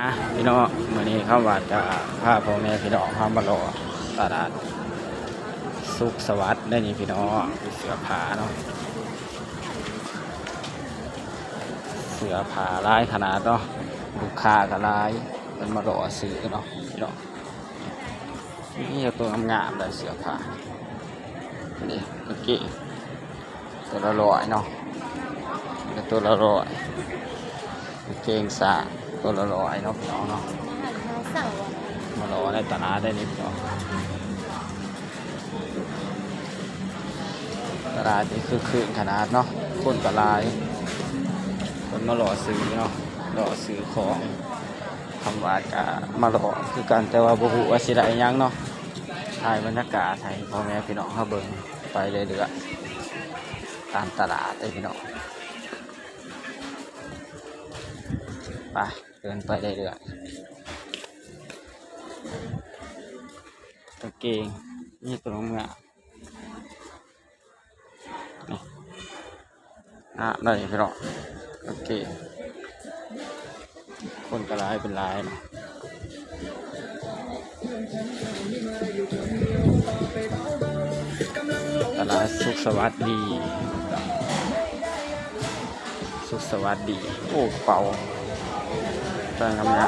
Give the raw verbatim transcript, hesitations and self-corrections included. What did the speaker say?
อ่ะพี่น้อง มื้อนี้คำหวาดก็พาพ่อแม่พี่น้องเฮามาเลาะตลาดสุขสวัสดิ์ได้นี่พี่น้อง เสื้อผ้าเนาะ เสื้อผ้าหลายขนาดเนาะ ลูกค้าก็หลาย เพิ่นมาเลาะซื้อเนาะพี่น้อง นี่ตัวงามๆเลย เสื้อผ้า นี่กางเกง ตัวละร้อยเนาะ นี่ตัวละร้อย กางเกงสางตัวละร้อยเนาะพี่น้องเนาะ มาเลาะในตลาดได้นี่พี่น้อง ตลาดนี่คือคืนขนาดเนาะ คนก็หลาย คนมาเลาะซื้อเนาะ เลาะซื้อของ คำหวาดก็มาเลาะคือกัน แต่ว่าบ่ฮู้ว่าสิได้หยังเนาะ ถ่ายบรรยากาศให้พ่อแม่พี่น้องเฮาเบิ่งไปเรื่อยๆ ตามตลาดเด้อพี่น้อง ไป เดินไปเรื่อยๆ กางเกง นี่ตัวงามๆ นี่ อ่ะ ได้พี่น้อง กางเกง คนก็หลายเป็นหลายเนาะ ตลาดสุขสวัสดี สุขสวัสดี โอ้ กระเป๋า ตั้งคำนี้